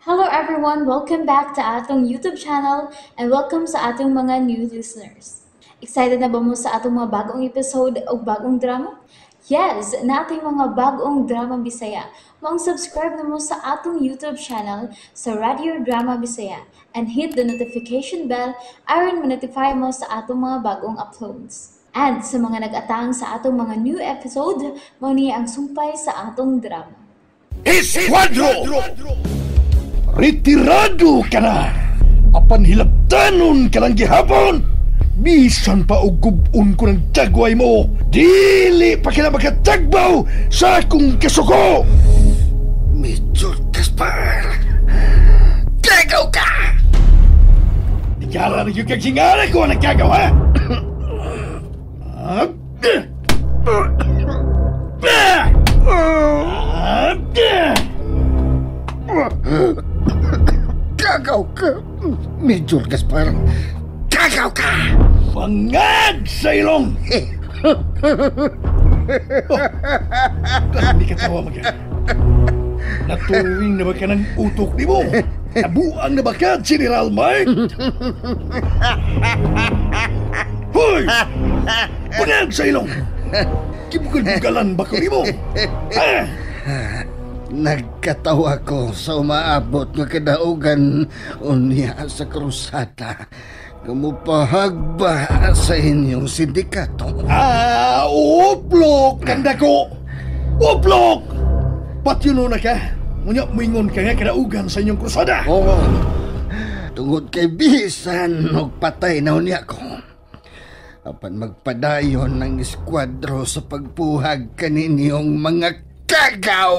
Hello everyone! Welcome back to atong YouTube channel and welcome sa atong mga new listeners. Excited na ba mo sa atong mga bagong episode o bagong drama? Yes! Nating mga bagong drama Bisaya. Maong subscribe na mo sa atong YouTube channel sa Radio Drama Bisaya and hit the notification bell aron ma-notify mo sa atong mga bagong uploads. And sa mga nag-atang sa atong mga new episode, mao ni ang sumpay sa atong drama. Esquadro! Retirado ka na! Apan hilabtanon ka lang gihapon! Bisan pa og gub-on ko ng tagway mo, dili pa ka na makatagbaw sa akong kasuko! Major Gaspar! Gagaw ka! Di kara na yung kagsingara ko ang nagkagaw, ha? Gagaw ka, Major Gaspar! Gagaw ka! Bangag sa ilong! Oh, hindi ka tawa mag. Natuwing na ba ka ng utok ni mo? Nabuang na ba ka, General Mike? Hoy! Bangag sa ilong! Kibugal-bugalan ba ko ni mo? Ha? Nagkatawa ko sa umaabot nga kadaugan unya sa krusada. Kumupahagba sa inyong sindikato. Ah, uplok! Kanda ko! Uplok! Patyo na ka. Ngunya, muingon ka nga kadaugan sa inyong krusada. Oo. Tungod kay bisan, magpatay na unya ko. Apan magpadayon ng eskuadro sa pagpuhag kaninyong mga kagaw.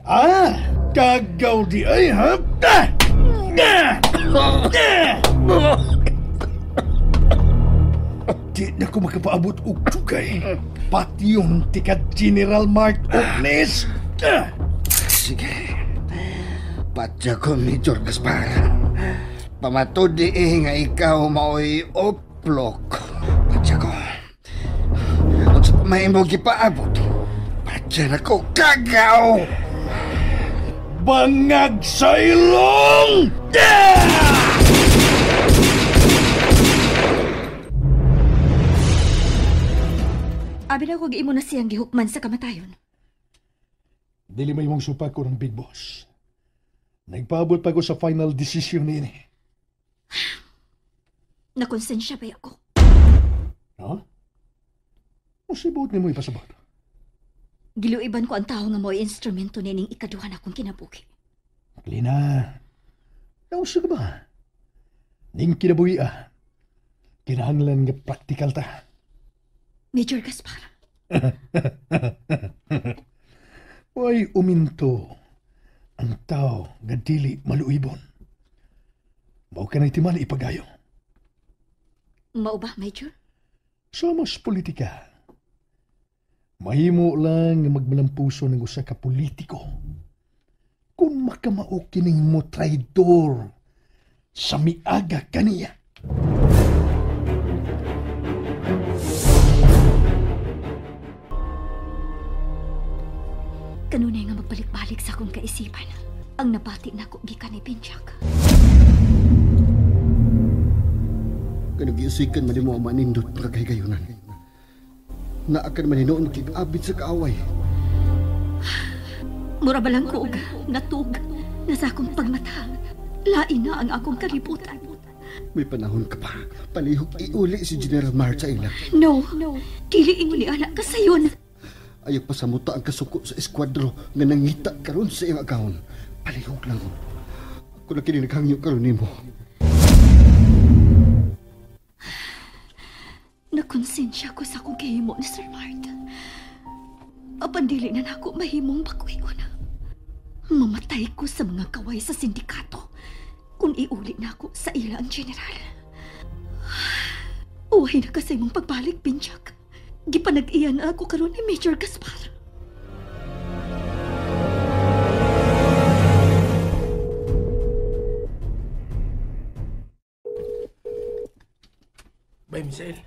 Ah, kagaw di ay, ha? Ah! Ah! Ah! Di na ko makapaabot og tugay. Pati yung tika General Mark Ognes. Ah! Sige. Patya ko, Major Gaspar. Pamatod di nga ikaw maoy oplok. Patya ko. Unsa pa may imong gipaabot? Patya na ko, kagaw! Bangag sa ilong! Ah! Abi na kog imo na siyang gihukman sa kamatayon. Dili may mong supa ko ng big boss. Nagpaabot pa ko sa final decision niini. Nakonsensya ba ako? Ha? Musibot ni mo ipasabot. Giluiban ko ang tao nga mo'y instrumento nining ikaduha na akong kinabuhi. Lina, nausa ka ba? Ning kinabuhi ah. Kinahanglan nga praktikal ta. Major Gaspar. Way uminto ang tao nga dili maluibon. Mao ka na'y timan ipagayo. Mao ba, Major? Somos politika. Mahimo lang nga magmalampuso ng usa ka politiko. Kung makamao kining mo traidor sa miaga kaniya. Kanunay nga magbalik-balik sa akong kaisipan. Ang nabati na ko gikan ni Pinchak. Kanagiusikan man mo ang manindot mga kahigayunan. Naakan man hinoon kig-abit sa kaaway. Mura ba lang ko og natug na sa akong pagmata. Lain na ang akong kalibutan. May panahon ka pa. Palihog iuli si General Mark sa ila. No, dili ingon ni anak kasayon. Ayaw pa sa muta ang kasuko sa eskuadro nga nangita karon sa iyang agahon. Palihog lang. Ako na kini naghangyo karon nimo. Nakonsensya ko sa akong kahimo ni Sir Mart. Apan dili na nako mahimong bakuyon. Mamatay ko sa mga kaway sa sindikato kung iuli nako sa ila ang general. Uway na kasi mong pagbalik, Pinchak. Gipanag-iyan ako karon ni Major Gaspar. Bye, Misael.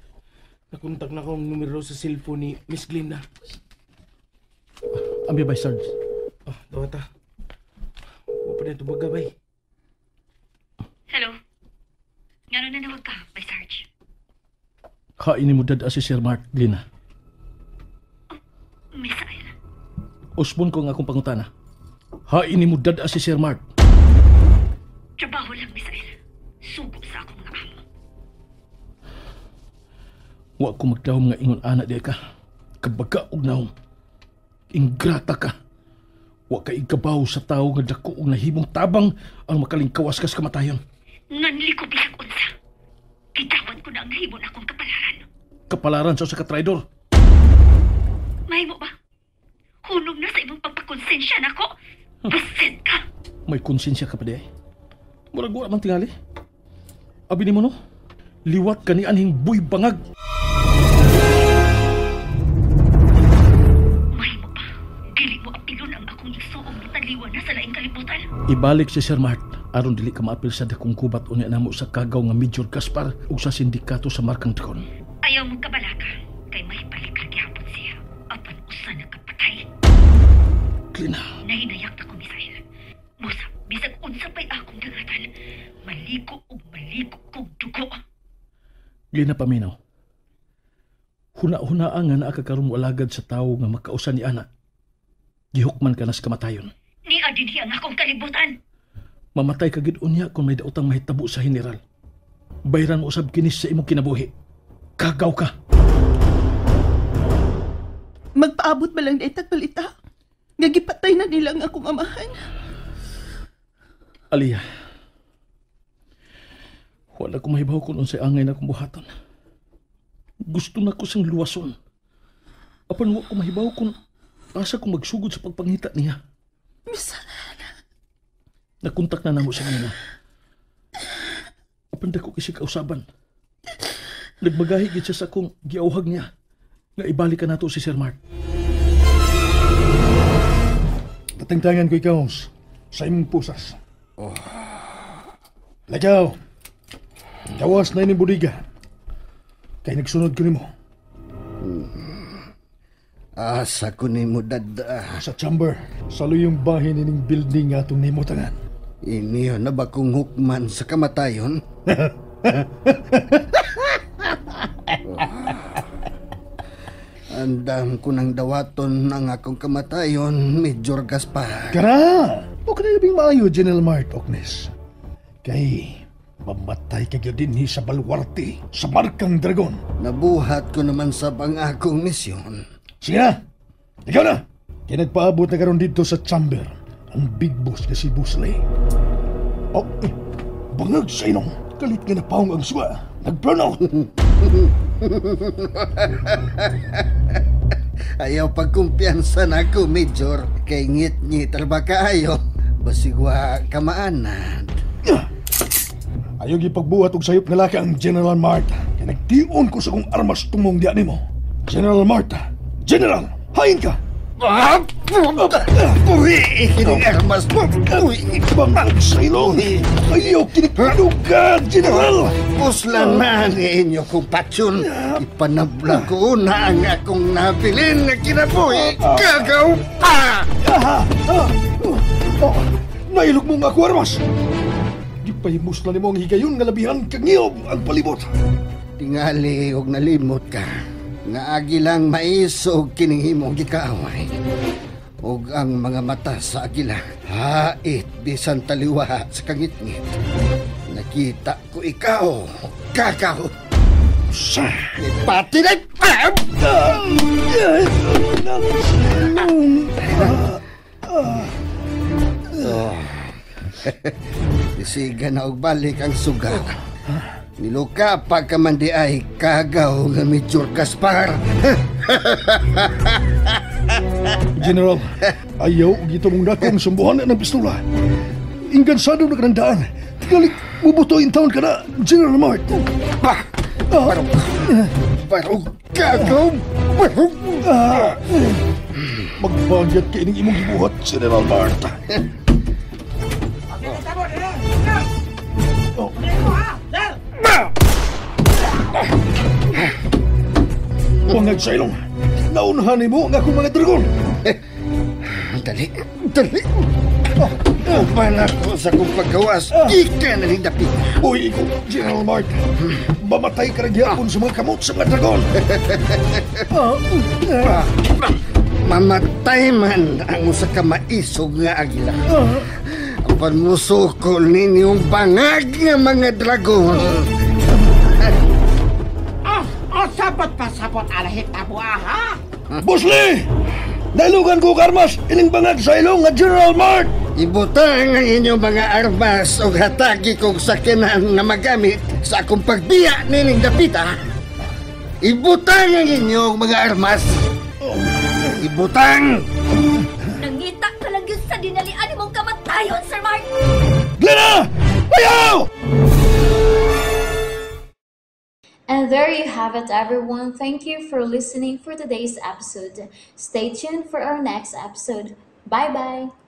Nakontak na akong numero sa cellphone ni Miss Glinda. Ambi ba, Sarge? Oh, dawata. Wa pa na tubaga, bay. Ngano nanawag ka, may Sarge? Hain mo dad si Sir Mark, Lina. Oh, Misael. Usbon ko nga akong pangutana. Hain mo dad si Sir Mark. Trabaho lang, Misael. Sugo sa akong mga amo. Wa ko magdahom nga ingon ana di ka. Kabaga og naong. Ingrata ka. Wa ka ikabaw sa tao nga dako og nahimong tabang ang makalingkawas kas kamatayon. Nganli ko bisag unsa. Kitawan ko na ang himon akong kapalaran. Kapalaran sa usa ka traidor. Mahimo ba? Hunong na sa imong pagpakonsensya nako. Buset ka. May konsensya ka pa di ay. Murag wa man tingali. Abi nimo no? Liwat ka ni anhing buy bangag. Mahimo ba? Dili mo apilon ang akong igsuong taliwan na sa laing kalibutan. Ibalik si Sir Mart aron dili ka maapil sa dakong gubat unya namo sa kagaw nga Major Gaspar ug sa sindikato sa Markang Dragon. Ayaw mo kabalaka kay may balik ra gihapon siya. Apan usa na kapatay. Klina. Nahinayak na ko, Misael. Busa, bisag unsa pa'y akong dangatan. Maliko og maliko kog dugo. Lina paminaw. Huna-hunaa nga naa ka karon moalagad sa tawo nga makausa ni ana. Gihukman ka nas kamatayon. Nia dinhi ang akong kalibutan. Mamatay ka gid unya kung may daotang mahitabo sa general. Bayran mo usab kini sa imong kinabuhi. Kagaw ka. Magpaabot ba lang na itagbalita? Nga gipatay na nila ang akong amahan. Aliyah, wala ko mahibaw kung unsay angay na akong buhaton. Gusto na ko siyang luwason. Apan wa ko mahibaw kung asa ko magsugod sa pagpangita niya. Misael. Nakontak na namo sa kanila. Apan dako kasi kausaban. Nagmagahi gid siya sa akong giauhag niya nga ibalik ka nato si Sir Mark. Tatangtangan ko ikaw sa imong pusas. Oh. Lagaw! Gawas na ining budiga. Kay nagsunod ko nimo. Asa ko nimo dada. Sa chamber, sa luyong bahin ining building nga atong nimutangan. Iniyo na ba kung hukman sa kamatayon? Andam ko ng dawaton ng akong kamatayon, Major Gaspar. Kara! O ka na labing maayo, General Mart Oknes. Kay mamatay ka gyud dinhi sa balwarte, sa Markang Dragon. Nabuhat ko naman sa ang akong misyon. Sige na! Ikaw na! Kaya nagpaabot na karon dito sa chamber ang big boss na si Busley. Oh, bangag sa inong. Kalit nga napaong ang suga. Nag-burn out. Ayaw pagkumpiyansa na ako, Major. Kay ngit-ngit ba kaayo? Basigwa kamaanan. Ayaw gipagbuhat og sayop nga laki ang General Mart. Kaya nagtion ko sa kong armas tumong diya nimo. General Mart! General! Hain ka! Buhi! Kining armas mo! Buhi! Bangag sa ilong! Ayaw kiniklugan, General! Puslan man inyo kong patsyon. Ipanabla ko na ang akong nabilin na kinabuhi. Gagaw pa! Nailog mo nga ako, armas! Gipahimuslan nimo ang higayon nga labihan kag ngiob ang palibot. Tingali og nalimot ka. Nga agi lang maisog kining imong gikaaway. Og ang mga mata sa agila, hait bisan taliwa sa kangitngit. Nakita ko ikaw, kakaw. Sa pati na Isiga na og balik ang suga. Niluka pagka man di ay kagaw nga Major Gaspar. General, ayaw og ito mong nakong sumbuhan na ng pistola. Ingansado na ka ng daan. Tingalik, mubuto in town ka na, General Mart. Bah! Barog! Barog! Kagaw! Barog! Magbagyat ka ining imong gibuhat, General Mart. Bangag sa ilong. Naunhan mo ang akong mga dragon. Dali, dali. Uban ako sa kong paggawas, gikan na ning dapita. Uy, ikaw, General Mart. Mamatay ka rin gihapon sa mga kamot sa mga dragon. Mamatay man ang usa ka maisog nga agila. Apan musukol ninyong bangag nga mga dragon. Ah, sabot pa sabot alahit abo aha. Busli! Nailugan ko karmas ining bangag sa ilong nga General Mart! Ibutang ang inyong mga armas o hatagi kong sakyanan nga magamit sa akong pagbiya nining dapita. Ibutang ang inyong mga armas. Ibutang! Nangita ka lang yun sa dinalian imong kamatayon, Sir Mark! Glenna! Ayaw! And there you have it, everyone. Thank you for listening for today's episode. Stay tuned for our next episode. Bye bye.